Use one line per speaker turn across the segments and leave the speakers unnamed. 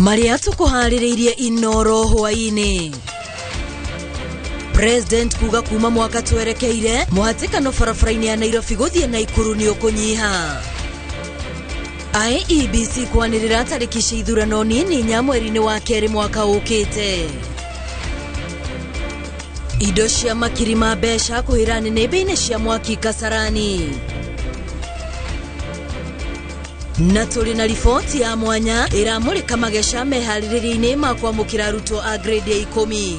Marĩa tũkũharĩrĩirie Inoro hwaĩ-inĩ. President kuga kuma mwaka twerekeire mũhatĩkano barabara-inĩ ya Nairobi gũthiĩ Naikuru nĩ ũkũnyiha. IEBC kwanĩrĩra tarĩki cia ithurano nini inya mweri-inĩ wa kerĩ mwaka ũkĩte. Indo cia makiri ma mbeca kũhĩra nĩnĩmbĩ-inĩ cia mwaki Kasarani. Na tũrĩ na riboti ya mwanya ĩramũrĩka mageca meharĩrĩria-inĩ ma kwamũkĩra arutwo a grade ya 10.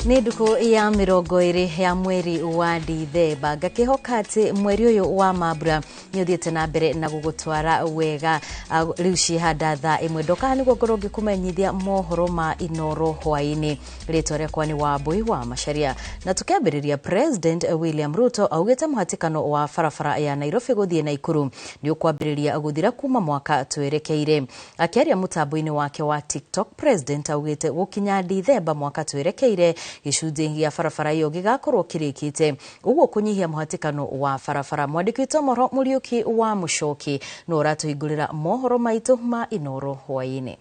Nĩ ndukũ ya 20 ya mweri wa Dithemba ngakĩhoka atĩ mweri ũyũ wa mambura nĩ ũthiĩte na mbere na gũgũtwara wega. Rĩu ciĩhanda thaa 1 ndoka nĩguo ngorwo ngĩkũmenyithia mohoro ma Inoro hwaĩ-inĩ. Rĩtwa rĩakwa nĩ Wambui wa Macharia. Na tũkĩambĩrĩria, President William Ruto augĩte mũhatĩkano wa barabara ya Nairobi gũthiĩ Naikuru nĩ ũkwambĩrĩria gũthira kuma mwaka twerekeire. Akĩaria mũtambo-inĩ wake wa TikTok, President augĩte gũkinya Dithemba mwaka twerekeire gĩcunjĩ gĩa barabara ĩyo gĩgakorwo kĩrĩkĩte, ũguo kũnyihia mũhatĩkano wa barabara. Mwandĩki witũ mohoro Mũriũki wa Mũcoki no ũratũhingũrĩra mohoro maitũ ma Inoro hwaĩ-inĩ.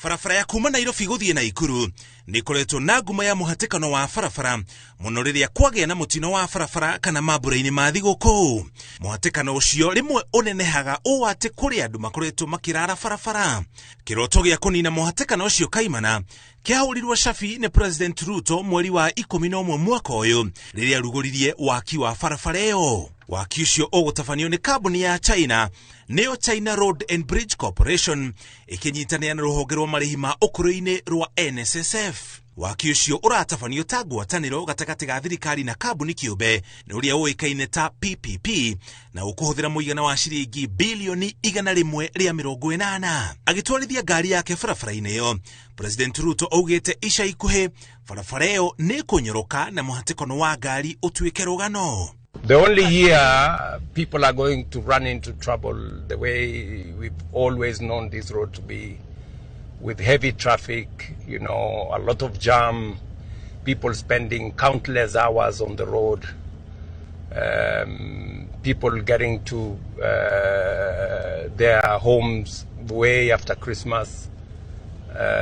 Barabara ya kuma Nairobi gũthiĩ Naikuru nĩ ĩkoretwo na ngumo ya mũhatĩkano wa barabara mũno rĩrĩa kwagĩa na mũtino wa barabara kana mambura-inĩ ma thigũkũ. Mũhatĩkano ũcio rĩmwe ũnenehaga ũũ atĩ kũrĩ andũ makoretwo makĩrara barabara. Kĩroto gĩa kũnina mũhatĩkano ũcio kaimana kĩahũrirwo cabi nĩ President Ruto mweri wa 11 mwaka ũyũ rĩrĩa arugũririe waki wa barabara ĩyo. Waki ũcio ũgũtabanio nĩ kambuni ya China nĩyo China Road and Bridge Corporation ĩkĩnyitanĩra na rũhonge rwa marĩhi ma ũkũrũ-inĩ rwa NSSF. Waki ũcio ũratabanio ta ngwatanĩro gatagatĩ ga thirikari na kambuni kĩũmbe nĩ ũrĩa ũĩkaine ta PPP na ũkũhũthĩra mũigana wa ciringi bilioni 180. Agĩtwarithia ngari yake barabara-inĩ ĩyo, President Ruto augĩte ica ikuhĩ barabara ĩyo nĩ ĩkũnyoroka na mũhatĩkano wa ngari ũtuĩke rũgano.
The only year people are going to run into trouble the way we've always known this road to be, with heavy traffic, you know, a lot of jam, people spending countless hours on the road, people getting to their homes way after Christmas.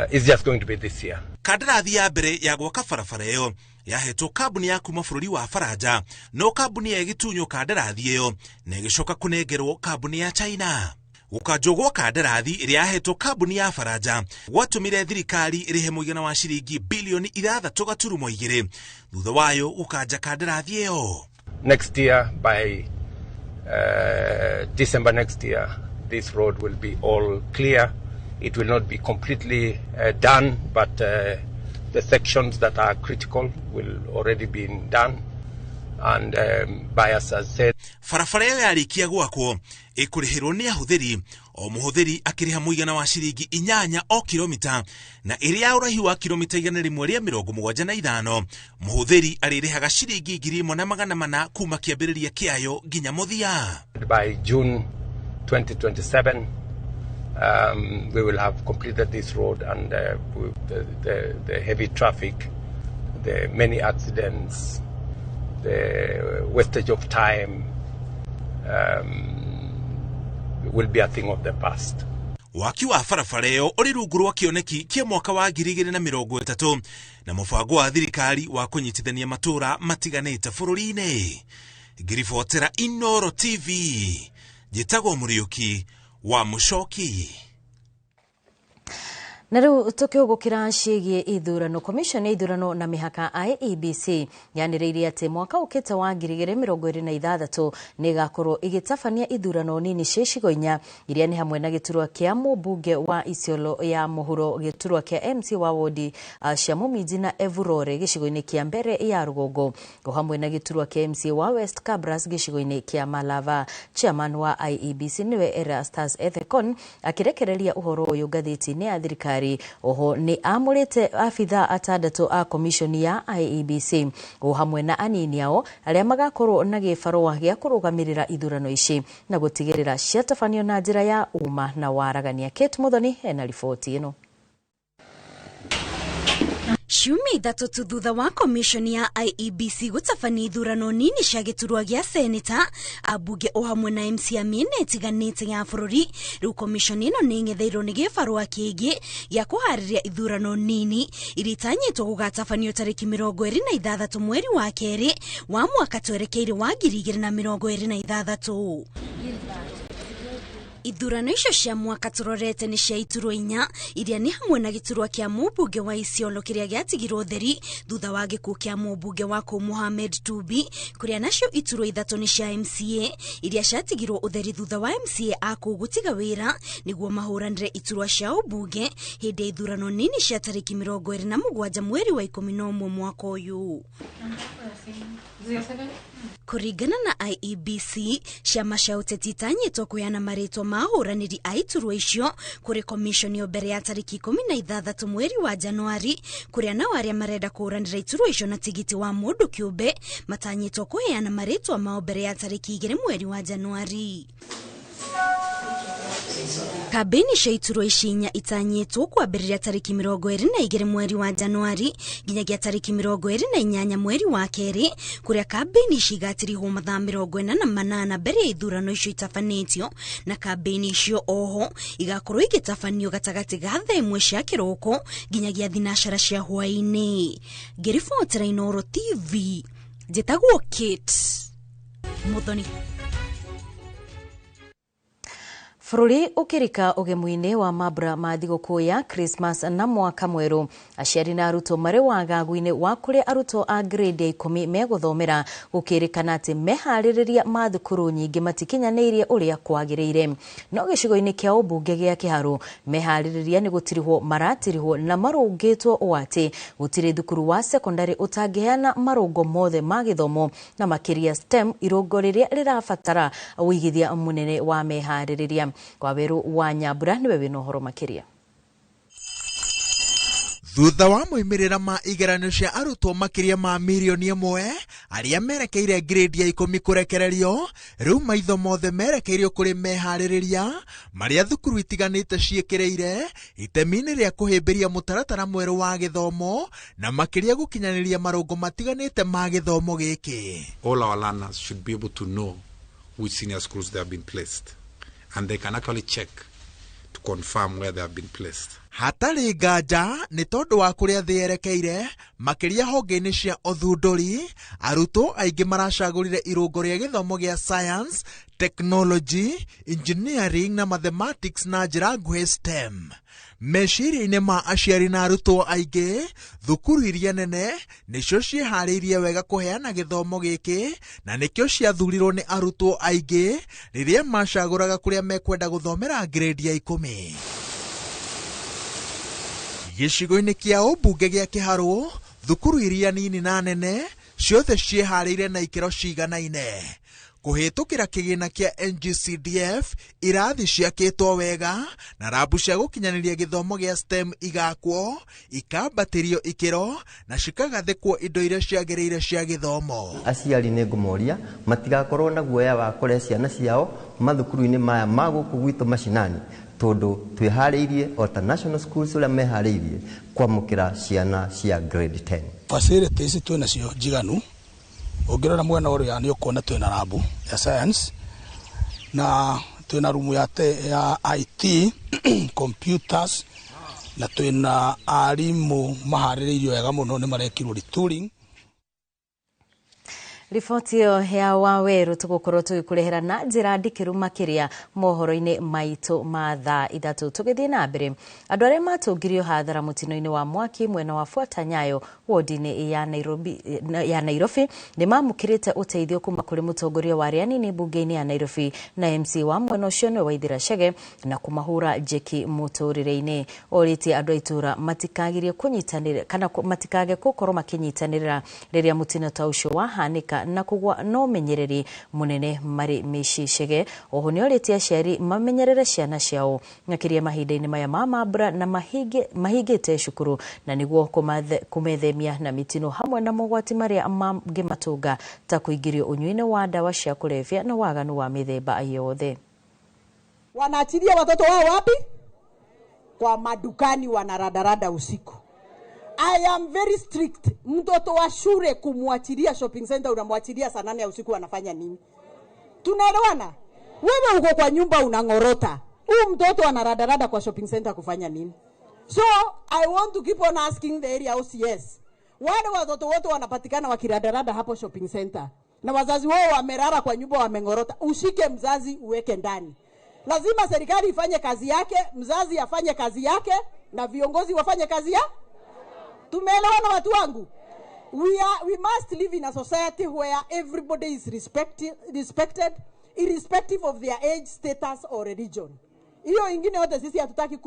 It's just going to be this year.
Kandarathi ya mbere ya gwaka barabara ĩyo yahetwo kambuni ya kuma bũrũri wa Faranja, no kambuni ĩyo ĩgĩtunywo kandarathi ĩyo na ĩgĩcoka kũnengerwo kambuni ya China. Gũkanjwo gwa kandarathi ĩrĩa yahetwo kambuni ya Faranja gwatũmire thirikari ĩrĩhe mũigana wa ciringi bilioni 6.2 thutha wayo gũkanja kandarathi ĩyo.
Next year, by December next year, this road will be all clear. It will not be completely done, but the sections that are critical will already be done. And buyers has said
barabara ĩyo yarĩkia gwakwo ĩkũrĩhĩrwo nĩ ahũthĩri, o mũhũthĩri akĩrĩha mũigana wa ciringi 8 o kilomita, na ĩrĩa ya ũraihu wa kilomita 175 mũhũthĩri arĩrĩhaga ciringi 1,400 kuma kĩambĩrĩria kĩayo nginya mũthia.
By June 2027, we will have completed this road, and the heavy traffic, the many accidents, the wastage of time will be a thing of the past.
Waki wa barabara ĩyo ũrĩ rungu rwa kĩoneki kĩa mwaka wa 2030 na mũbango wa thirikari wa kũnyitithania matũũra matiganĩte bũrũri-inĩ. Ngĩribotera Inoro TV, njĩtagwo Mũriũki wa Mũcoki.
Na rĩu tũkĩhũgũkĩra ciĩgiĩ ithurano, Commission ya ithurano na mĩhaka IEBC yanĩrĩire atĩ mwaka ũkĩte wa 2026 nĩ ĩgakorwo ĩgĩtabania ithurano nini cia icigo inya iria nĩ hamwe na gĩturwa kĩa mũmbunge wa Isiolo ya mũhuro, gĩturwa kĩa MC wa wodi cia Muminji na Evurore gĩcigo-inĩ kĩa mbere ya rũgongo, o hamwe na gĩturwa kĩa MC wa West Kabras gĩcigo-inĩ kĩa Malava. Chairman wa IEBC nĩwe Erastus Ethekon akĩrekereria ũhoro ũyũ ngathĩti-inĩ ya thirikari thirikari. Oho nĩ amũrĩte abithaa atandatũ a komishoni ya IEBC o hamwe na anini ao arĩa magakorwo na gĩbarũa gĩa kũrũgamĩrĩra ithurano ici na gũtigĩrĩra ciatabanio na njĩra ya uma na waragania. Kate Muthoni ena riboti ĩno.
Ciumia ithatũ tu thutha wa komishoni ya IEBC gũtabania ithurano nini cia gĩturwa gĩa seneta, ambunge o hamwe na MCA mĩena ĩtiganĩte ya bũrũri. Rĩu komishoni ĩno nĩ ĩng'etheirwo nĩ gĩbarũa kĩngĩ gĩa kũharĩria ithurano nini iria itanyĩtwo gũgatabanio tarĩki 26 mweri wa kerĩ wa mwaka twerekeire wa 2026. Ithurano icio cia mwaka tũrorete nĩ cia iturwa inya iria nĩ hamwe na gĩturwa kĩa mũmbunge wa Isiolo kĩrĩa gĩatigirwo theri thutha wa gĩkuũ kĩa mũmbunge wa kũu Mohamed Tubi, kũrĩa nacio iturwa ithatũ nĩ cia MCA iria ciatigirwo ũtheri thutha wa MCA a kũu gũtiga wĩra nĩguo mahũranĩre iturwa cia ũmbunge hĩndĩ ya ithurano nini cia tarĩki 27 mweri wa 11 mwaka ũyũ. Kũringana na IEBC, ciama cia ũteti itanyĩtwo kũheana marĩtwa ma ahũranĩri a iturwa icio kũrĩ komishoni mbere ya tarĩki 16 mweri wa Januari, kũrĩa nao arĩa marenda kũhũranĩra iturwa icio na tigiti wa mũndũ kĩũmbe matanyĩtwo kũheana marĩtwa mao mbere ya tarĩki 2 mweri wa Januari. Kambĩini cia iturwa ici inya itanyĩtwo kwambĩrĩria tarĩki 22 mweri wa Januari nginyagia tarĩki 28 mweri wa kerĩ, kũrĩa kambĩini ici igatirihwo mathaa 48 mbere ya ithurano icio itabanĩtio, na kambĩini icio oho igakorwo igĩtabanio gatagatĩ ga thaa 1 cia kĩroko nginyagia 3 cia hwaĩ-inĩ. Ngĩribotera Inooro TV, njĩtagwo Kate Muthoni.
Bũrũri ũkĩrika ũgemu-inĩ wa mambura ma thigũkũ ya Christmas na mwaka mwerũ, aciari na arutwo marĩ wagagu-inĩ wa kũrĩa arutwo a grade ya 10 megũthomera, gũkĩrĩkana atĩ meharĩrĩria ma thukuru nyingĩ matikinyanĩirie ũrĩa kwagĩrĩire. No gĩcigo-inĩ kĩa ũmbunge gĩa Kĩharũ, meharĩrĩria nĩ gũtirihwo maratirihwo na marũngĩtwo ũũ atĩ gũtirĩ thukuru wa sekondari ũtangĩheana marũngo mothe ma gĩthomo na makĩria STEM, irũngo rĩrĩa rĩrabatara ũigithia mũnene wa meharĩrĩria. Waweru wa Nyambura niwe wĩna ũhoro makĩria.
Thutha wa moimĩrĩra ma igeranio cia arutwo makĩria ma mirioni 1 arĩa merekeire grade ya 10 kũrekererio, rĩu maitho mothe merekeirio kũrĩ meharĩrĩria marĩa thukuru itiganĩte ciĩkĩrĩire itemi-inĩ rĩa kũhĩmbĩria mũtaratara mwerũ wa gĩthomo na makĩria gũkinyanĩria marũngo matiganĩte ma gĩthomo gĩkĩ.
All our learners should be able to know which senior schools they have been placed, and they can actually check to confirm where they have been placed.
Hatarĩ nganja nĩ tondũ wa kũrĩa thĩ yerekeire, makĩria honge-inĩ cia ũthundũri, arutwo aingĩ maracagũrire irũngo rĩa gĩthomo gĩa science, technology, engineering na mathematics na njĩra nguhĩ STEM. Meciria-inĩ ma aciari na arutwo aingĩ, thukuru iria nene nĩcio ciĩharĩirie wega kũheana gĩthomo gĩkĩ na nĩkĩo ciathurirwo nĩ arutwo aingĩ rĩrĩa macagũraga kũrĩa mekwenda gũthomera grade ya 10. Gĩcigo-inĩ kĩa ũmbunge gĩa Kĩharũ, thukuru iria nini na nene ciothe ciĩharĩirie na ikĩro ciganaine. Kũhĩtũkĩra kĩgĩna kĩa NGCDF, irathi ciakĩtwo wega na rambu cia gũkinyanĩria gĩthomo gĩa STEM igakwo, ikambatĩrio ikĩro na cikagathĩkwo indo iria ciagĩrĩire cia gĩthomo.
Aciari nĩ ngũmoria matigakorwo na guoya wa kũrehe ciana ciao mathukuru-inĩ maya ma gũkũ gwitũ macinani, tondũ twĩharĩirie o ta national schools ũrĩa meharĩirie kwamũkĩra ciana cia grade 10.
Facilities twĩ nacio njiganu. Ũngĩrora mwena ũrĩa nĩ ũkuona twĩna rabu ya science na twĩna rumu ya IT computers, na twĩna arimũ maharĩrĩirio wega mũno, nĩ marekirwo retooling.
Riboti ĩyo ya Waweru tũgũkorwo tũgĩkũrehera na njĩra ndikĩru makĩria mohoro-inĩ maitũ ma thaa 3. Tũgĩthiĩ na mbere, andũ arĩa matũngirio hathara mũtino-inĩ wa mwaki mwena wa Fuata Nyayo wodi-inĩ ya Nairobi nĩ mamũkĩrĩte ũteithio kuma kũrĩ mũtongoria wa arĩa anini mbunge-inĩ ya Nairobi na MC wa mwena ũcio nĩwe Waithera Chege, na kũmahũra njeki mũtũrĩre-inĩ. Orĩtie andũ a itũũra matikagirie kũnyitanĩra kana matikage gũkorwo makĩnyitanĩra rĩrĩa mũtino ta ũcio wahanĩka, gũthondeka na kũgwa na ũmenyereri mũnene marĩ mĩciĩ Chege. Oho nĩorĩtie aciari mamenyerere ciana ciao makĩria mahinda-inĩ maya ma mambura na mahingĩte cukuru na nĩguo kũmethemia na mĩtino hamwe na mogwati marĩa mangĩmatũnga ta kũingĩrio ũnyui-inĩ wa ndawa cia kũrebia na waganu wa mĩthemba yothe.
Wanaachilia watoto wao wapi? Kwa madukani, wanaradarada usiku. I am very strict. Mtoto wa shule kumwachilia shopping center, unamwachilia saa 8 ya usiku, anafanya nini? Tunaelewana? Wewe uko kwa nyumba unangorota, huyu mtoto anaradarada kwa shopping center kufanya nini? So I want to keep on asking the area OCS. Wale watoto wote wanapatikana wakiradarada hapo shopping center na wazazi wao wamerara kwa nyumba wamengorota, ushike mzazi uweke ndani. Lazima serikali ifanye kazi yake, mzazi afanye kazi yake na viongozi wafanye kazi ya. Tumeelewana watu wangu? We must live in a society where everybody is respected irrespective of their age, status or religion. Hiyo ingine yote sisi hatutaki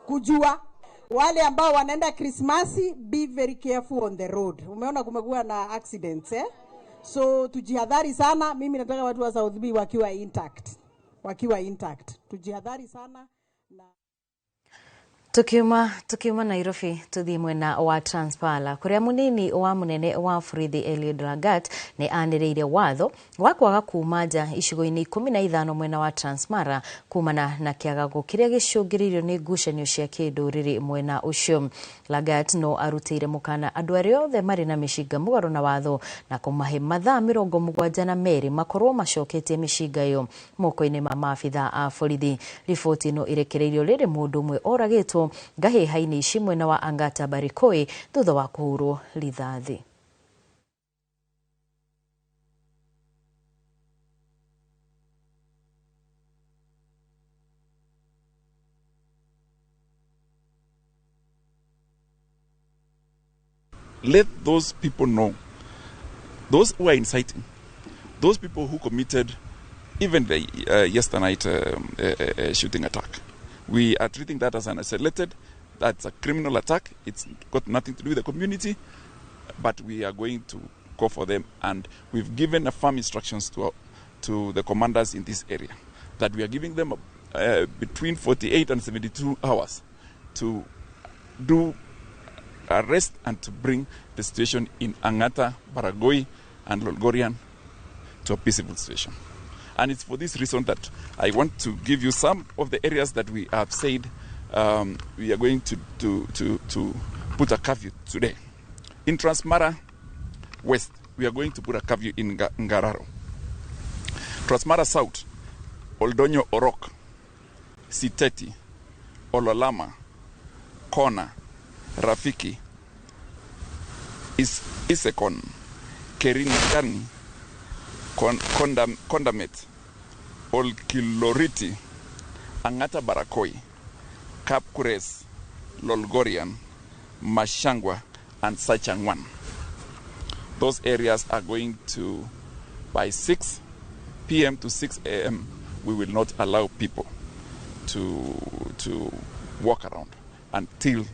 kujua. Wale ambao wanaenda Krismasi, be very careful on the road. Umeona kumekuwa na accidents, eh? So tujihadhari sana. Mimi nataka watu wa South B wakiwa intact. Wakiwa intact. Tujihadhari sana na
Tukiuma Nairobi tuthie mwena wa Transpala kuria munini wa munene wa borithi Eliud Lagat ni anĩrĩire watho wa kwaga kuma nja icigo-inĩ 15 mwena wa Transmara kumana na kĩagago kĩrĩa gĩcũngĩrĩirio nĩ ngucanio cia kĩndũrĩrĩ mwena ũcio. Lagat no arutĩire mũkana andũ arĩa othe marĩ na mĩcinga mũgarũ na watho na kũmahe mathaa 72 makorwo macoketie mĩcinga ĩyo moko-inĩ ma maabitha a borithi. Riboti ĩno ĩrekereirio rĩrĩ mũndũ ũmwe oragĩtwo ngahĩha-inĩ ici mwena wa Angata Barikoi thutha wa kũhũrwo rithathi.
Let those people know, those who are inciting, those people who committed even the yesterday night shooting attack. We are treating that as an isolated, that's a criminal attack. It's got nothing to do with the community, but we are going to go for them. And we've given a firm instructions to the commanders in this area that we are giving them between 48 and 72 hours to do arrest and to bring the situation in Angata, Baragoi, and Lolgorian to a peaceful situation. And it's for this reason that I want to give you some of the areas that we have said we are going to put a curfew today. In Transmara West, we are going to put a curfew in Ngararo. Transmara South, Oldonyo Orok, Siteti, Ololama, Kona, Rafiki, Isekon, Kerinigani, Kondamet, Olkiloriti, Angata Barakoi, Kapkures, Lolgorian, Mashangwa, and Sachangwan. Those areas are going to, by 6 p.m. to 6 a.m., we will not allow people to walk around until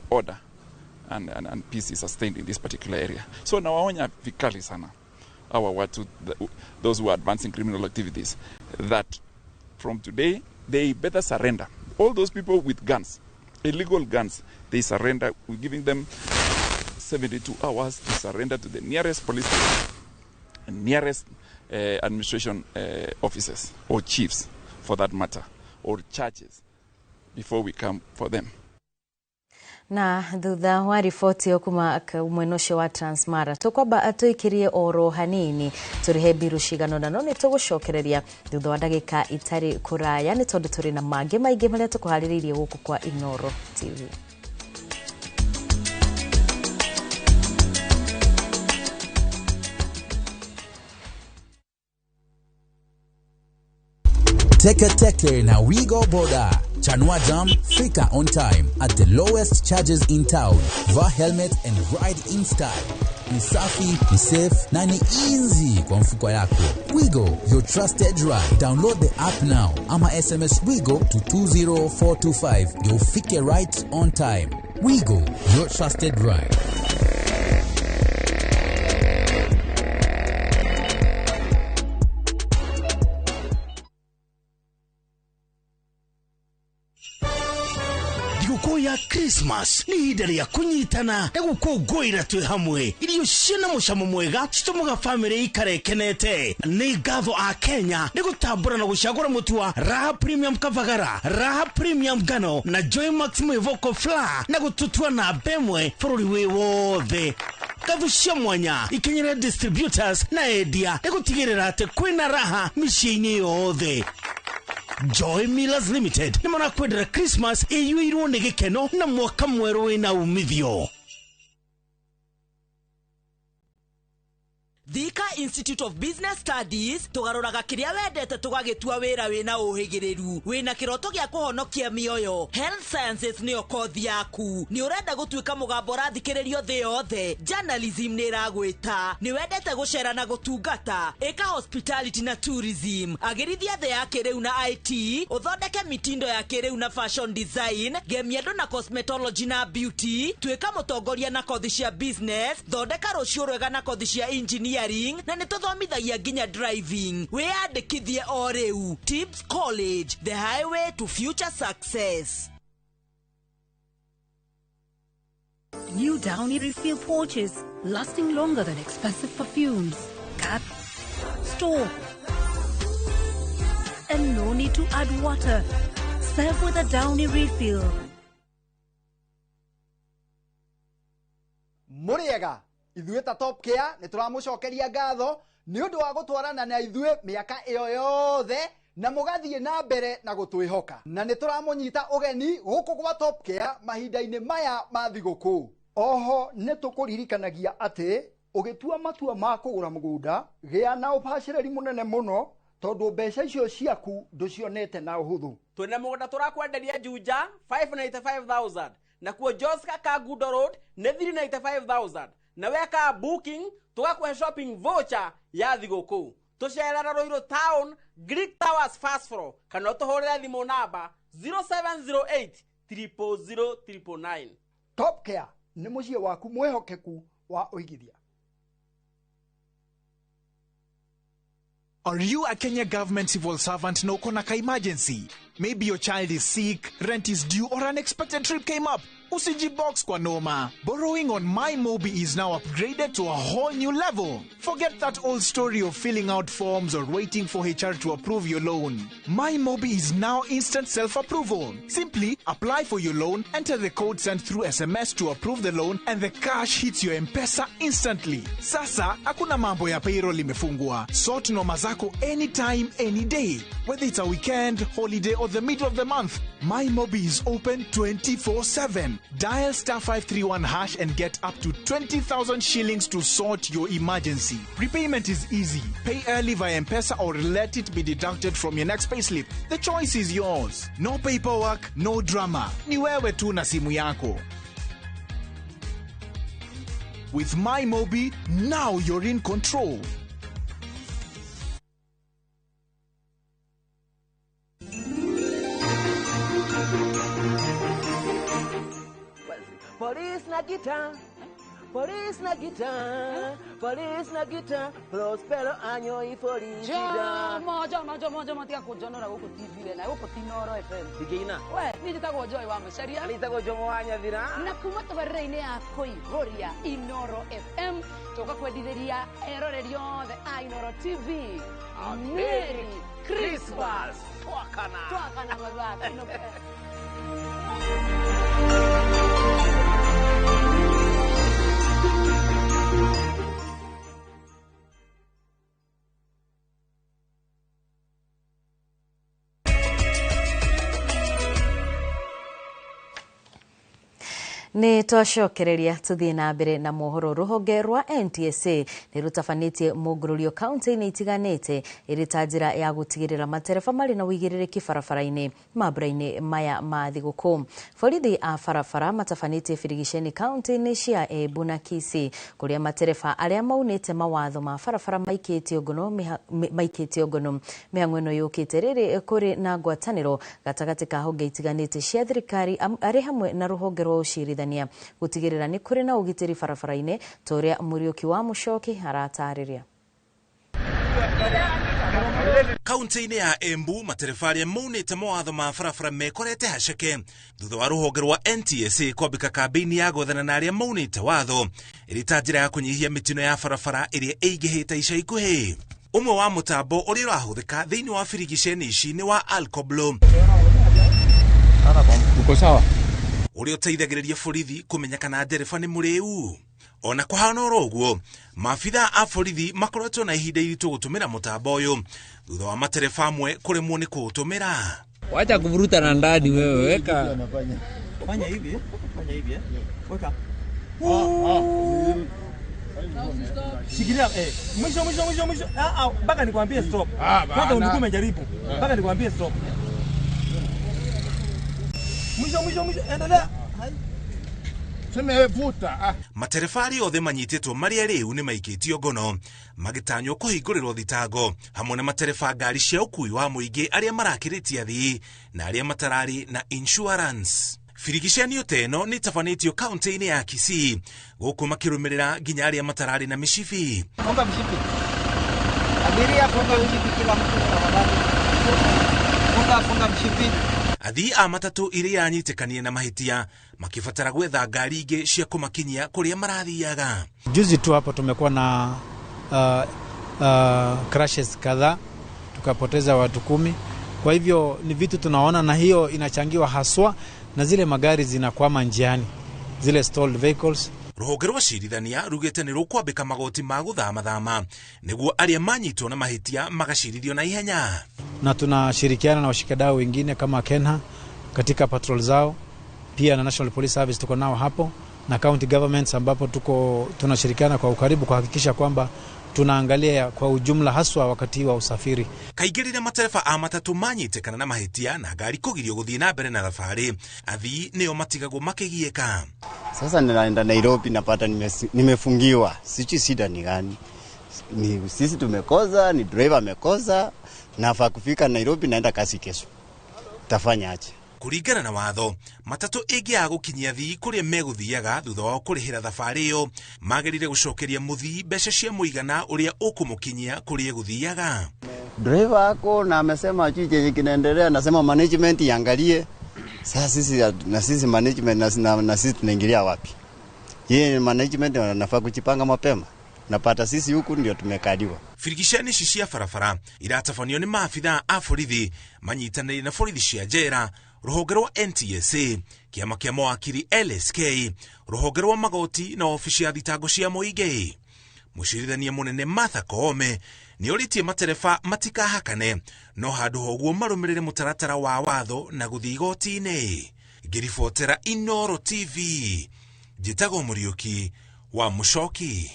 order and peace is sustained in this particular area. So nawaonya vikali sana our watu, those who are advancing criminal activities, that from today they better surrender. All those people with guns, illegal guns, they surrender. We're giving them 72 hours to surrender to the nearest police station and nearest administration officers or chiefs, for that matter, or churches, before we come for them.
Na thutha wa riboti ĩyo kuma mwena ũcio wa Transmara tũkwamba tũikirie oro hanini tũrĩhe mbiru cigana ũna no nĩ tũgũcokereria thutha wa ndagĩka itarĩ kũraya nĩ tondũ tũrĩ na mangĩ maingĩ marĩa tũkũharĩrĩirie gũkũ kwa Inooro TV.
Teke Teke na Wigo Boda. Chanua Jam, fika on time at the lowest charges in town. Vaa helmet and ride in style. Ni safi, ni safe na ni easy kwa mfuko yako. Wigo, your trusted ride. Download the app now. Ama SMS Wigo to 20425. You'll fike right on time. Wigo, your trusted ride.
Thigũkũ ya Christmas nĩ ihinda rĩa kũnyitana na gũkũngũĩra twĩ hamwe. Irio ciĩna mũcamo mwega citũmaga bamĩrĩ ikare ĩkenete. Nĩ ngatho a Kenya nĩ gũtambũra na gũcagũra mũtu wa Raha Premium Kavagara, Raha Premium Ngano na Joy Max Mwĩvoko Flour na gũtũtua namba ĩmwe bũrũri wĩ wothe. Ngatho cia mwanya ikinyĩre distributors na endia nĩ gũtigĩrĩra atĩ kwĩna raha mĩciĩ-inĩ yothe. Joy Millers Limited nĩ marakwendera Christmas ĩiyũirwo nĩ gĩkeno na mwaka mwerũ wĩna umithio.
Thika Institute of Business Studies tugaruraga kiria wendete tugagitua wira wina uhigiriru wina kiroto gia kuhonokia mioyo. Health Sciences niyo kothi yaku. Ni urenda gutuika mugambo urathikiririo thi yothe. Journalism ni iragwita. Ni wendete gucera na gutungata. Ika hospitality na tourism. Agirithia thi ya kiriu na IT. Uthondeke mitindo ya kiriu na fashion design. Gemia na cosmetology na beauty. Tuika mutongoria na kothi cia business. Thondeka rucio rwega na kothi cia engineering na nituthomithagia nginya driving. Wiyandikithie o riu. Tips College, the highway to future success.
New Downy refill pouches, lasting longer than expensive perfumes. Cap, store, and no need to add water. Serve with a Downy refill.
Muriega ithuĩ ta Top Care nĩ tũramũcokeria ngatho nĩ ũndũ wa gũtwarana na ithuĩ mĩaka ĩyo yothe na mũgathiĩ na mbere na gũtwĩhoka, na nĩ tũramũnyita ũgeni gũkũ gwa Top Care mahinda-inĩ maya ma thigũkũ. Oho nĩ tũkũririkanagia atĩ ũgĩtua matua ma kũgũra mũgũnda gĩa na ũbacĩrĩri mũnene mũno tondũ mbeca icio ciaku ndũcionete na ũhũthũ.
Twĩna mũgũnda tũrakwenderia Juja 595,000 na kuo Joska Kangundo Road nĩ 395,000 na weka booking tugakuhe shopping voucher ya thigũkũ. Tũcerera Ruiru Town, Greek Towers first floor, kana ũtũhũrĩre thimũ namba 0708 000 999.
Top Care nĩ mũciĩ waku mwĩhokeku wa ũigithia.
Are you a Kenya government civil servant na uko na ka emergency? Maybe your child is sick, rent is due, or an unexpected trip came up. Usijibox kwa noma. Borrowing on MyMobi is now upgraded to a whole new level. Forget that old story of filling out forms or waiting for HR to approve your loan. MyMobi is now instant self-approval. Simply apply for your loan, enter the code sent through SMS to approve the loan, and the cash hits your M-Pesa instantly. Sasa, hakuna mambo ya payroll imefungwa. Sort noma zako anytime, any day. Whether it's a weekend, holiday, or the middle of the month, MyMobi is open 24/7. Dial star 531 hash and get up to 20,000 shillings to sort your emergency. Repayment is easy. Pay early via M-Pesa or let it be deducted from your next payslip. The choice is yours. No paperwork, no drama. Ni wewe tu na simu yako. With MyMobi, now you're in control.
Police na guitar, police na guitar, police na guitar, prospero año y felicidad.
Jomo, jomo, jomo, jomo, tiga kũnjonora gũkũ TV na gũkũ ti Inooro FM.
Ndingĩina.
We, niĩ njĩtagwo Joy wa Macharia.
Niĩ njĩtagwo Jomo wa Nyathira.
Na kuma tabarĩra-inĩ ya Kũihũria Inooro FM tũka kwendithĩria eroreri othe a Inooro TV. Merry Christmas.
Twakana.
Twakana mathako.
Nĩ twacokereria tũthiĩ na mbere na mohoro. Rũhonge rwa NTSA nĩ rũtabanĩtie mũngũrũrio kaunti-inĩ itiganĩte ĩrĩ ta njĩra ya gũtigĩrĩra matereba marĩ na ũigĩrĩrĩki barabara-inĩ mambura-inĩ maya ma thigũkũ. Borithi a barabara matabanĩtie birigiceni kaunti-inĩ cia Embu na Kisii kũrĩa matereba arĩa maunĩte mawatho ma barabara maikĩtio ngono. Mĩhang'o ĩno yũkĩte rĩrĩ kũrĩ na ngwatanĩro gatagatĩ ka honge itiganĩte cia thirikari arĩ hamwe na rũhonge rwa ũcirithania gũtigĩrĩra nĩ kũrĩ na ũgitĩri barabara-inĩ ta ũrĩa Mũriũki wa Mũcoki aratarĩria.
Kaunti-inĩ ya Embu matereba arĩa maunĩte mawatho ma barabara mekorete haceke thutha wa rũhonge rwa NTSA kwambĩka kambĩini ya gwethana na arĩa maunĩte watho ĩrĩ ta njĩra ya kũnyihia mĩtino ya barabara ĩrĩa ĩingĩhĩte ica ikuhĩ. Ũmwe wa mũtambo ũrĩa ũrahũthĩka thĩinĩ wa birigiceni ici nĩ wa Alcoblow
Uko sawa?
Ũrĩa ũteithagĩrĩria borithi kũmenya kana ndereba nĩ mũrĩu. Ona kũhana oro ũguo, maabitha a borithi makoretwo na ihinda iritũ gũtũmĩra mũtambo ũyũ thutha wa matereba amwe kũremwo nĩ kũũtũmĩra.
Wacha kuvuruta na ndani wewe, weka.
Fanya hivi, fanya hivi. Weka. Shikilia mwisho mwisho mwisho mwisho. Mpaka nikwambie stop. Kwanza ulikuwa umejaribu. Mpaka nikwambie stop. Mwisho mwisho mwisho, endelea.
Matereba arĩa othe manyitĩtwo marĩa rĩu nĩ maikĩtio ngono magĩtanywo kũhingũrĩrwo thitango hamwe na matereba ngari cia ũkui wa mũingĩ arĩa marakĩrĩtie athii na arĩa matararĩ na insurance. Birigiceni ta ĩno nĩ ĩtabanĩtio kaunti-inĩ ya Kisii gũkũ makĩrũmĩrĩra nginya arĩa matararĩ na mĩcibi.
Funga mshipi. Abiria funga mshipi, kila mtu tafadhali. Funga funga mshipi.
Athii a matatũ iria iranyitĩkanire na mahĩtia makĩbatara gwetha ngari ingĩ cia kũmakinyia kũrĩa marathiaga.
Juzi tu hapo tumekuwa na crashes kadhaa, tukapoteza watu 10. Kwa hivyo ni vitu tunaona, na hiyo inachangiwa haswa na zile magari zinakwama njiani, zile stalled vehicles.
Rũhonge rwa cirithania rugĩte nĩ rũkwambĩka magoti ma gũthamathama nĩguo arĩa manyitwo na mahĩtia magacirithio na ihenya.
Na tunashirikiana na washikadau wengine kama Kenha katika patrol zao, pia na National Police Service tuko nao hapo, na county governments ambapo tuko tunashirikiana kwa ukaribu kuhakikisha kwamba tunaangalia kwa ujumla haswa wakati wa usafiri.
Kaingĩ rĩrĩa matereba a matatũ manyitĩkana na mahĩtia na ngari kũgirio gũthiĩ na mbere na thabarĩ, athii nĩo matigagwo makĩgiĩka.
Sasa ninaenda Nairobi napata nimefungiwa. Sijui shida ni gani. Ni sisi tumekosa, ni driver amekosa. Nafaa kufika Nairobi, naenda kasi kesho. Tafanya aje?
Kũringana na watho, matatũ ĩngĩaga gũkinyia athii kũrĩa megũthiaga thutha wao kũrĩhĩra thabarĩ ĩyo, magĩrĩire gũcokeria mũthii mbeca cia mũigana ũrĩa ũkũmũkinyia kũrĩa egũthiaga.
Driver ako na amesema ajui chenye kinaendelea, nasema management iangalie. Sasa sisi na sisi management na sisi tunaingilia wapi? Yeye management wanafaa kujipanga mapema. Napata sisi huku ndio tumekaliwa.
Birigiceni ici cia barabara iratabanio nĩ maabitha a borithi manyitanĩire na borithi cia njera, rũhonge rwa NTSA, kĩama kĩa mawakiri LSK, rũhonge rwa magoti na obici ya thitango cia mũingĩ. Mũcirithania mũnene Martha Koome nĩorĩtie matereba matikahakane no handũ ha ũguo marũmĩrĩre mũtaratara wa watho na gũthiĩ igoti-inĩ. Ngĩribotera Inooro TV, njĩtagwo Mũriũki wa Mũcoki.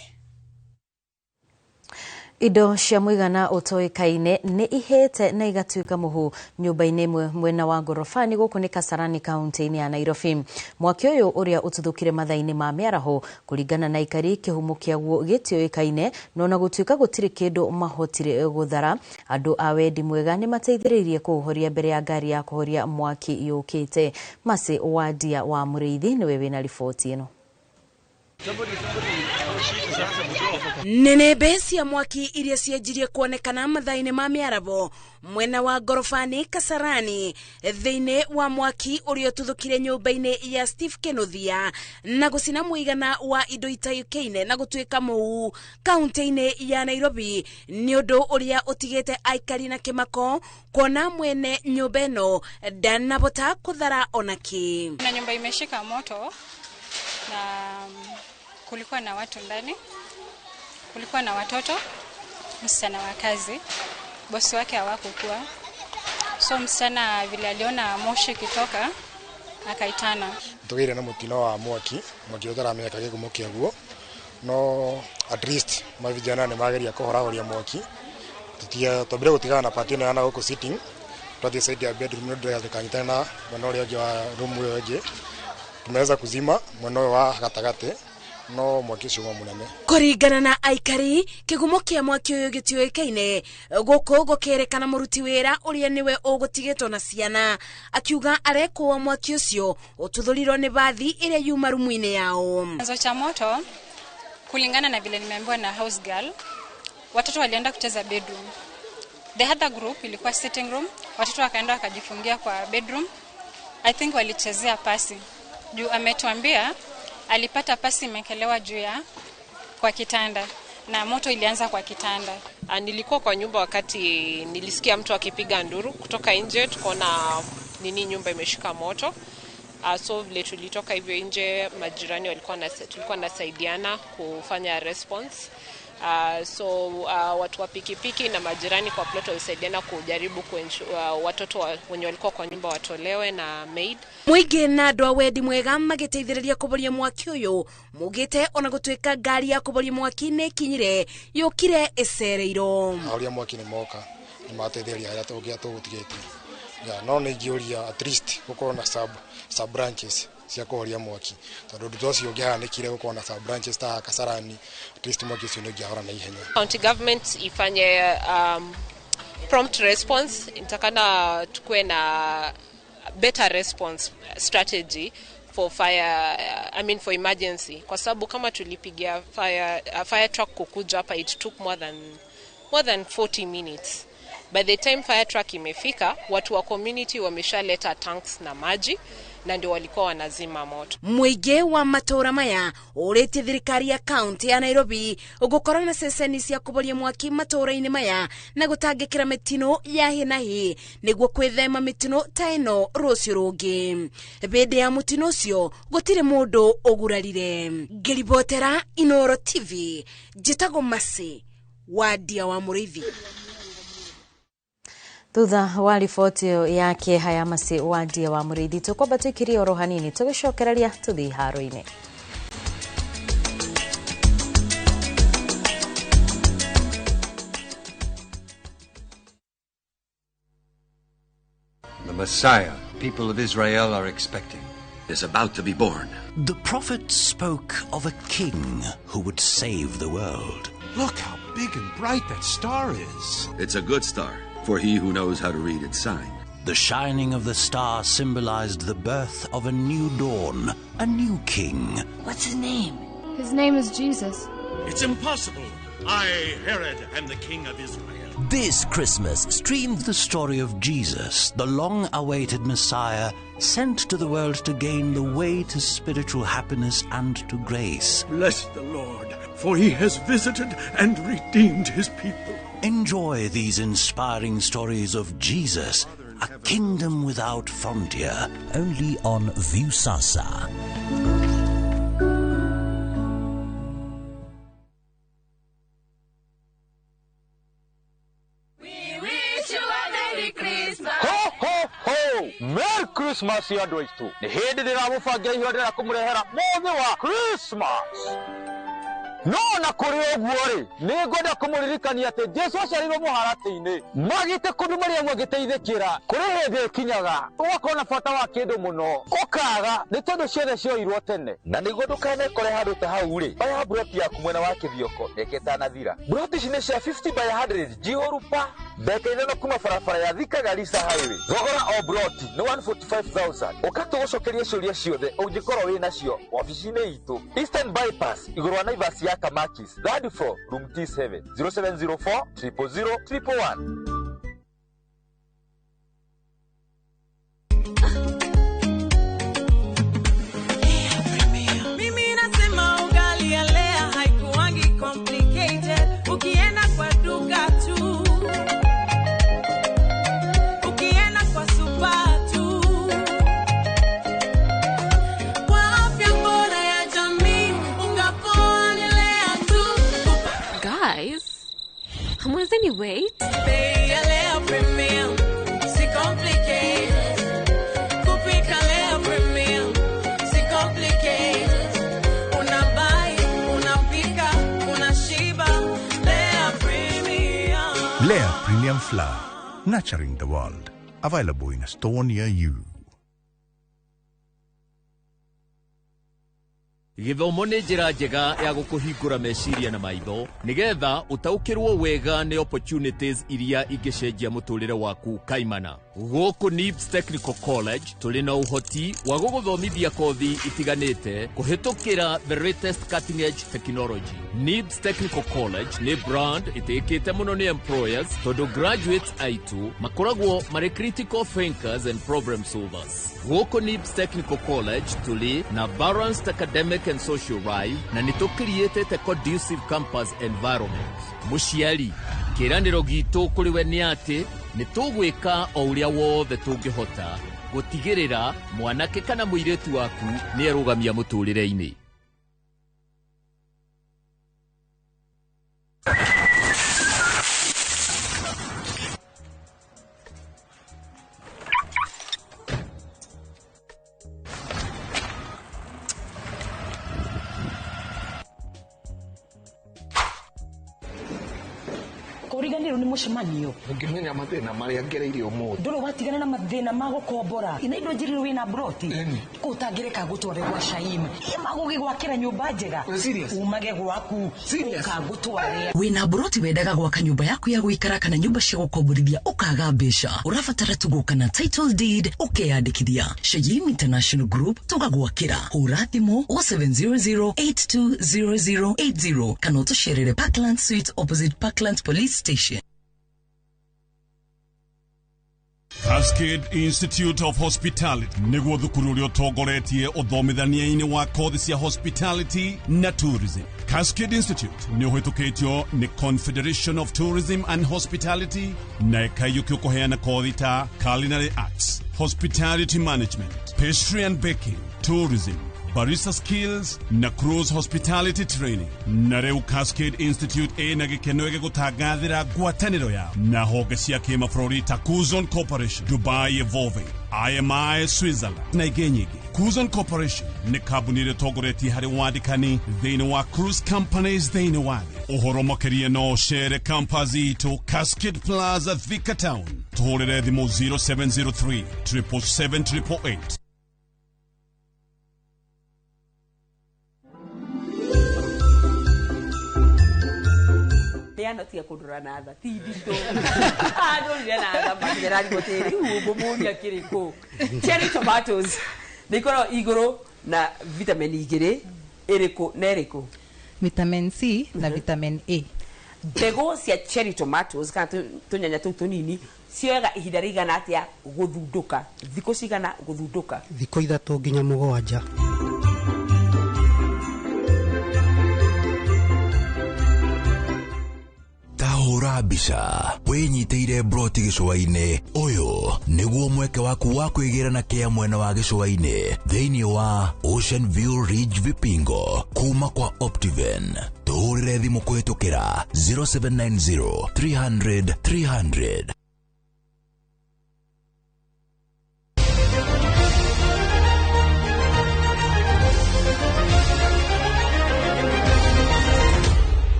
Indo cia mũigana ũtoĩkaine nĩ ihĩte na igatuĩka mũhu nyũmba-inĩ ĩmwe mwena wa Ngorobani gũkũ nĩ Kasarani kaunti-inĩ ya Nairobi. Mwaki ũyũ ũrĩa ũtuthũkire mathaa-inĩ ma mĩaraho kũringana na aikari kĩhumo kĩaguo gĩtiũĩkaine, no ona gũtuĩka gũtirĩ kĩndũ mahotire gũthara, andũ a wendi mwega nĩ mateithĩrĩirie kũũhoria mbere ya ngari ya kũhoria mwaki yũkĩte. Mercy Wadia wa Mũrĩithi nĩwe wĩna riboti ĩno.
Nĩnĩmbĩ cia mwaki iria cianjirie kuonekana mathaa-inĩ ma mĩarabo mwena wa Ngorobani Kasarani thĩinĩ wa mwaki ũrĩa ũtuthũkire nyũmba-inĩ ya Steve Kenothia na gũcina mũigana wa indo itayũkaine na gũtuĩka mũu kaunti-inĩ ya Nairobi nĩ ũndũ ũrĩa ũtigĩte aikari na kĩmako kuona mwene nyũmba ĩno ndanabota kũthara ona kĩ.
Na nyumba imeshika moto na kulikuwa na watu ndani, kulikuwa na watoto, msichana wa kazi, bosi wake hawakukuwa. So msichana vile aliona moshi kitoka akaitana.
Tugire na mutino wa mwaki, mwaki utaramenyeka gĩkumo kĩaguo, no at least mavijana nĩ mageria kũhorahoria mwaki. Twambire gũtigana na party ĩno ya na gũkũ sitting, twathiĩ side ya bedroom nĩ ũndũ tũkanyitana na mwena ũrĩa ũngĩ wa room ĩyo ĩngĩ. Tumeweza kuzima mwena ũyũ wa gatagatĩ no mwaki ũcio wa mũnene.
Kũringana na aikari kĩgumo kĩa mwaki ũyũ gĩtiũĩkaine gũkũ gũkĩrĩkana mũruti wĩra ũrĩa nĩwe ũgũtigĩtwo na ciana akiuga arekwo mwaki ũcio ũtuthũrirwo nĩ bathi ĩrĩa yuma rumu-inĩ yao.
Chanzo cha moto kulingana na vile nimeambiwa na house girl, watoto walienda kucheza bedroom. The other group ilikuwa sitting room, watoto wakaenda wakajifungia kwa bedroom. I think walichezea pasi. Juu ametuambia alipata pasi imekelewa juu ya kwa kitanda na moto ilianza kwa kitanda.
Nilikuwa kwa nyumba wakati nilisikia mtu akipiga nduru kutoka nje, tukaona nini nyumba imeshika moto. So vile tulitoka hivyo nje, majirani walikuwa na, tulikuwa nasaidiana kufanya response. So watu wa pikipiki na majirani kwa plot walisaidiana kujaribu watoto wenye walikuwa kwa nyumba watolewe na maid.
Mũingĩ na andũ a wendi mwega magĩteithĩrĩria kũboria mwaki ũyũ mugĩte ona gũtuĩka ngari ya kũboria mwaki nĩ ĩkinyire yũkire ĩcereirwo.
Ahoria mwaki nĩ moka nĩ mateithĩrĩria harĩa tũgũtigĩtie. Ya, no nĩ ingĩũria at least gũkorwo na sub branches cia kũhoria mwaki, tondũ ũndũ ũcio ũngĩhanĩkire gũkorwo na sub branches ta Kasarani, at least mwaki ũcio nĩ ũngĩahora na ihenya.
County government ifanye prompt response, intakana tukue na better response strategy for fire, I mean for emergency, kwa sababu kama tulipigia fire truck kukuja hapa, it took more than 40 minutes. By the time fire truck imefika, watu wa community wameshaleta tanks na maji na ndio walikuwa wanazima moto.
Mũingĩ wa matũra maya ũrĩtie thirikari ya kaunti ya Nairobi gũkorwo na ceceni cia kũboria mwaki matũra-inĩ maya na gũtangĩkĩra mĩtino ya hi na hi nĩguo kwĩthema mĩtino ta ĩno rũciũ rũngĩ. Hĩndĩ ya mũtino ũcio gũtirĩ mũndũ ũgurarire. Ngĩribotera Inooro TV, njĩtagwo Mercy Wandia wa Mũrĩithi.
Thutha wa riboti ya kĩeha ya Mercy Wandia wa Mũrĩithi, tũkwamba tũikirie oro hanini tũgĩcokereria tũthiĩ haro-inĩ.
The Messiah people of Israel are expecting is about to be born.
The prophet spoke of a king who would save the world.
Look how big and bright that star is.
It's a good star for he who knows how to read its sign.
The shining of the star symbolized the birth of a new dawn, a new king.
What's his name? His name is Jesus.
It's impossible. I, Herod, am the king of Israel.
This Christmas, stream the story of Jesus, the long-awaited Messiah, sent to the world to gain the way to spiritual happiness and to grace.
Bless the Lord, for he has visited and redeemed his people.
Enjoy these inspiring stories of Jesus, a kingdom without frontier, only on Viusasa.
Merry Christmas ya andũ aitũ. Nĩ hĩndĩ ndĩramũbangira iheo ndĩrenda kũmũrehera mũthĩ wa Christmas. No na kũrĩ ũguo rĩ, nĩ ngwenda kũmũririkania atĩ Jesu aciarirwo mũharatĩ-inĩ. Magĩte kũndũ Mariamu agĩteithĩkĩra. Kũrĩ hĩndĩ ĩkinyaga ũgakorwo na bata wa kĩndũ mũno, ũkaga nĩ tondũ ciothe cioirwo tene. Na nĩguo ndũkanekore handũ ta hau rĩ, oya mburoti yaku mwena wa Kĩthioko mĩaka ĩtanathira. Mburoti ici nĩ cia 50 by 100 njihũru pa ndagĩka 5 kuma barabara ya Thika Garissa Highway. Thogora o mburoti nĩ 145,000. Ũka tũgũcokerie ciũria ciothe ũngĩkorwo wĩ nacio wabici-inĩ itũ Eastern Bypass igũrũ wa Naivas ya Kamakis, third floor, room T7, 0704 000 111.
Mimi nasema ugali ya Lea haikuangi complicated. Ukienda kwa duka tu, ukienda kwa super tu, kwa afya bora ya jamii, unga poa ni Lea tu.
Guys, hamwezi wait?
Bei ya Lea Premium, si complicated. Kupika Lea Premium, si complicated. Unabuy, unapika, unashiba. Lea Premium.
Lea Premium Flour, nurturing the world. Available in a store near you.
Gĩthomo nĩ njĩra njega ya gũkũhingũra meciria na maitho nĩgetha ũtaũkĩrwo wega nĩ opportunities iria ingĩcenjia mũtũrĩre waku kaimana. Gũkũ NIBS Technical College tũrĩ na ũhoti wa gũgũthomithia kothi itiganĩte kũhĩtũkĩra the latest cutting edge technology. NIBS Technical College nĩ brand ĩtĩkĩte mũno nĩ employers tondũ graduates aitũ makoragwo marĩ critical thinkers and problem solvers. Gũkũ NIBS Technical College tũrĩ na balanced academic and social life na nĩ tũkiriĩtĩte conducive campus environment. Mũciari, kĩĩranĩro gitũ kũrĩ we nĩ atĩ nĩ tũgwĩka o ũrĩa wothe tũngĩhota gũtigĩrĩra mwanake kana mũirĩtu waku nĩ erũgamia mũtũrĩre-inĩ.
Kũriganĩrwo nĩ mũcemanio.
Ũngĩmenya mathĩna marĩa ngereire ũmũthĩ.
Ndũrĩ watigana na mathĩna ma gũkombora. Ina indo njĩrĩrwo wĩna broti. Kũ ũtangĩreka gũtware gwa Shaim. Magũgĩgwakĩra nyũmba njega. Umage gwaku. Ũkagũtware.
Wĩna broti wendaga gwaka nyũmba yaku ya gũikara kana nyũmba cia gũkomborithia ũkaga mbeca. Ũrabatara tu gũka na title deed ũkeyandĩkithia. Shaim International Group tũgagwakĩra. Hũra thimũ 0700 820080 kana ũtũcerere Parkland Suite opposite Parkland Police Station.
Cascade Institute of Hospitality nĩguo thukuru ũrĩa ũtongoretie ũthomithania-inĩ wa kothi cia hospitality na tourism. Cascade Institute nĩ ũhĩtũkĩtio nĩ Confederation of Tourism and Hospitality na ĩkaiyũkio kũheana kothi ta culinary arts, hospitality management, pastry and baking, tourism, barista skills na cruise hospitality training. Na rĩu Cascade Institute ĩna gĩkeno gĩgũtangathĩra ngwatanĩro yao na honge cia kĩmabũrũri ta Kuzon Corporation, Dubai Evolving, IMI Switzerland na ingĩ nyingĩ. Kuzon Corporation nĩ kambuni ĩrĩa ĩtongoretie harĩ wandĩkani thĩinĩ wa cruise companies thĩinĩ wa thĩ. Ũhoro makĩria no ũcere campus itũ Cascade Plaza, Thika Town. Tũhũrĩre thimũ 0703 777 888.
Ano tiga kundora na tha ti nditũ andorire na tha makĩra riboti rĩu ngũmũria kĩrĩkũ. Cherry tomatoes nĩ ikoragwo igũrũ na vitamin igĩrĩ ĩrĩkũ na ĩrĩkũ?
Vitamin C na vitamin A.
Mbegũ cia cherry tomatoes kana tũnyanya tũu tũnini cioyaga ihinda rĩigana atĩa gũthundũka? Thikũ cigana gũthundũka?
Thikũ 3 nginya 7.
Tahũra mbica wĩnyitĩire broti gĩcũa-inĩ. Ũyũ nĩguo mweke waku wa kwĩgĩra na kĩa mwena wa gĩcũa-inĩ thĩinĩ wa Ocean View Ridge Vipingo kuma kwa Optiven. Tũhũrĩre thimũ kũhĩtũkĩra 0790 300 300.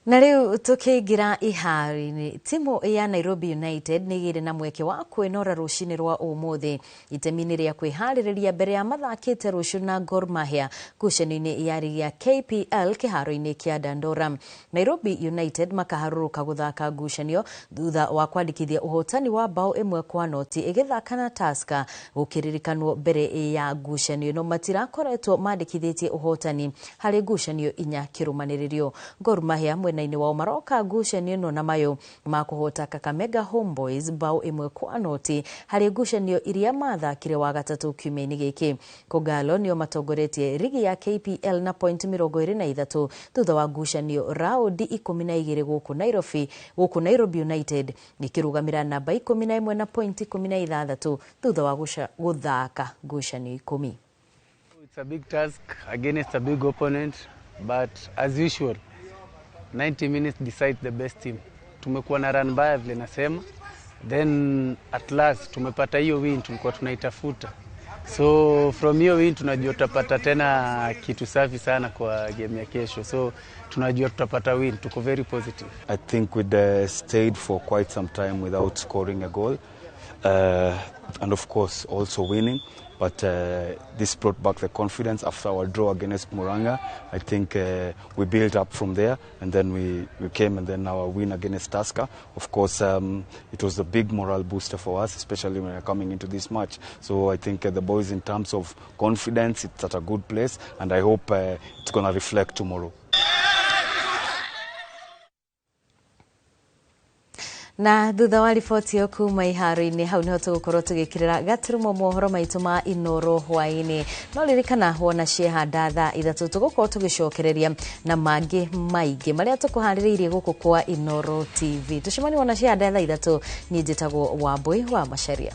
Na rĩu tũkĩingĩra iharo-inĩ, timu ya Nairobi United nĩ ĩgĩire na mweke wa kwĩnora rũcinĩ rwa ũmũthĩ itemi-inĩ rĩa kwĩharĩrĩria mbere ya mathakĩte rũciũ na Gor Mahia ngucanio-inĩ ya rigi ya KPL kĩharo-inĩ kĩa Dandora. Nairobi United makaharũrũka gũthaka ngucanio thutha wa kwandĩkithia ũhotani wa bao 1-0 ĩgĩthaka na Tusker. Gũkĩririkanwo mbere ya ngucanio ĩno matirakoretwo mandĩkithĩtie ũhotani harĩ ngucanio 4 kĩrũmanĩrĩrio. Gor Mahia mwena-inĩ wao maroka ngucanio ĩno na mayo makũhota Kakamega Homeboys bao 1-0 harĩ ngucanio iria mathakire wa gatatũ kiumia-inĩ gĩkĩ. Kogalo nĩo matongoretie rigi ya KPL na point 23 thutha wa ngucanio raundi 12 gũkũ Nairobi. Gũkũ Nairobi United nĩkĩrũgamĩra namba 11 na point 16 thutha wa gũthaka ngucanio 10.
It's a big task against a big opponent, but as usual 90 minutes decide the best team. Tumekuwa na run mbaya vile nasema, then at last tumepata hiyo win tulikuwa tunaitafuta. So from hiyo win tunajua tutapata tena kitu safi sana kwa game ya kesho. So tunajua tutapata win, tuko very positive.
I think we'd stayed for quite some time without scoring a goal.
And of course also winning. But this brought back the confidence after our draw against Muranga. I think we built up from there, and then we came, and then our win against Tusker. Of course, it was a big morale booster for us, especially when we're coming into this match. So I think the boys, in terms of confidence, it's at a good place, and I hope it's going to reflect tomorrow.
Na thutha wa riboti ĩyo kuma iharo-inĩ, hau nĩho tũgũkorwo tũgĩkĩrĩra gaturumo mohoro maitũ ma Inoro hwaĩ-inĩ. No ririkana, wona ciehanda thaa 3, tũgũkorwo tũgĩcokereria na mangĩ maingĩ marĩa tũkũharĩrĩirie gũkũ kwa Inoro TV. Tũcemanie wona ciehanda thaa 3. Niĩ njĩtagwo Wambui wa Macharia.